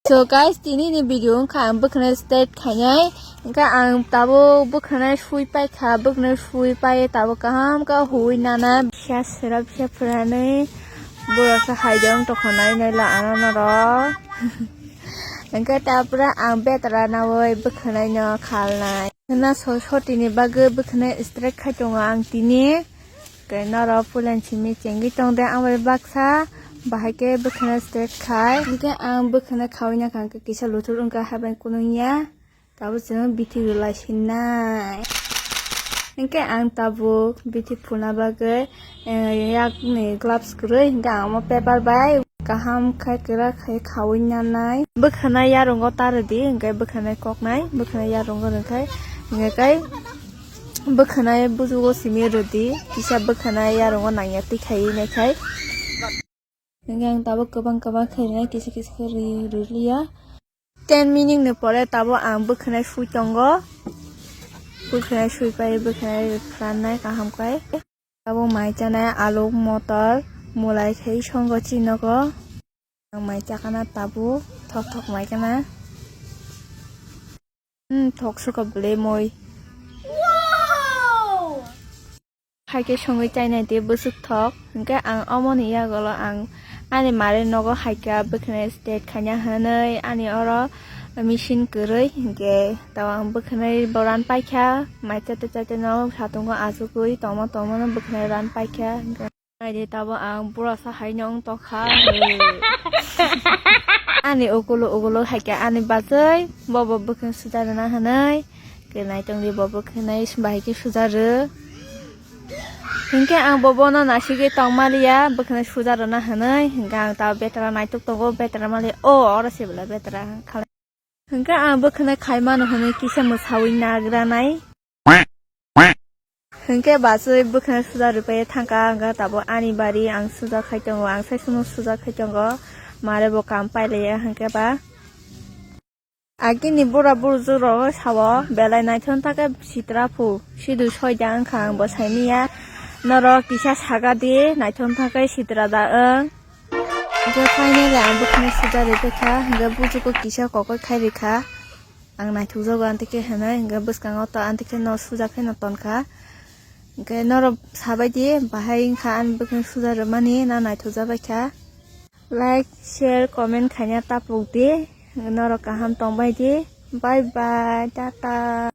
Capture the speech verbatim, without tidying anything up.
So guys, tini ni video wngkha ang bwkhwnai straight khainai. Hwnkhe ang tabuk bwkhwnai sui paikha, bwkhwnai sui pai tabuk kaham khe hui nana. Phiya sera phiya phwranwi borok khe haidong tokho nai nai la ano norok. Hwnkhe tapra ang betra nawi bwkhwnai no khalnai. Hwna so sotini bagwi bwkhwnai straight khai tongo ang tini. Khe norok puila simi chengwi tong de ang bai baksa, bahai khe bwkhwnai straight khai. Hwnkhe ang bwkhwnai khaui na kha hwnkhe kisa luthur wngkha habai kunung ya. Tabuk chwng bithi rwlai sinai. Hwnkhe ang tabuk bithi phulna bagwi, eh, yakni gloves kwrwi hwnkhe ang omo paper bai kaham khai kwrak khai khaui nanai. Bwkhwnai yarungo ta rwdi, hwnkhe bwkhwnai koknai, bwkhwnai yarungo rwngkhai, hwnkhe kai bwkhwnai bujugo simi rwdi, kisa bwkhwnai yarungo nangya twi khaiwi naikhai. Hwnkhe ang tabuk kwbang kwbang khe rwnai, kisa kisa khe rw-, rwliya. Ten minute ni pore tabuk ang bwkhwnai sui tongo. Bwkhwnai sui pai, bwkhwnai phrannai kaham khai. Tabuk mai chanai, aluk, motor, mulai khai songo chinogo. Ang mai chakana tabuk, thok thok mai kana. Hmm, thok suka bwle moi. Hai khe songwi chainai tei bwswk thok. Hwnkhe ang omoni yagulo ang ani mare nogo hai khe bwkhwnai state khaina hwnwi ani oro machine kwrwi, hwnkhe tamo ang bwkhwnai bo ran paikha, mai chate chate no satungo achugwi tongma tongma no bwkhwnai ran paikha. Hwnkhe naidi tabo ang burasa hai no wng tokha. Ani ukulo ukulo hai khe ani bachwi bobo bwkhwnai suja rwna hwnwi. Khe naitongdi bo bwkhwnai bahai khe suja rw. Hinkhe ang bo bono nasigwi tongmaliya, bwkhwnai suja rwna hwnwi. Hinkhe ang ta betra naitok tongo, betra maliya. O, oro se bwla betra khalai. Hinkhe ang bwkhwnai khaimano hwnwi kisa mwsawi nagranai. Hinkhe bachwi bwkhwnai suja rwpaiya thangkha, ang tabo ani bari ang suja khai tongo, ang saisono suja khai tongo. Mare bo kam pailaiya hinkhe ba. Agini bura burju rok sao belai naithok thangkhe sitra phu, sidu soida wngkha ang bo saimanya. Norok kisa sagadi naithok thangkhe sitra da wng. Hingke finally ang bwkhwnai suja rwbaikha, hingke bujugo kisa kokoi khai rwkha. Ang naithokjago antikhe hinwi, hingke bwskango to antikhe no suja khe no tonkha. Hingke norok sabaidi bahai wngkha ani bwkhwnai suja rwmani na naithokjabaikha. Like, share, comment khaina tapukdi. Norok kaham tongbaidi. Bye bye, tata.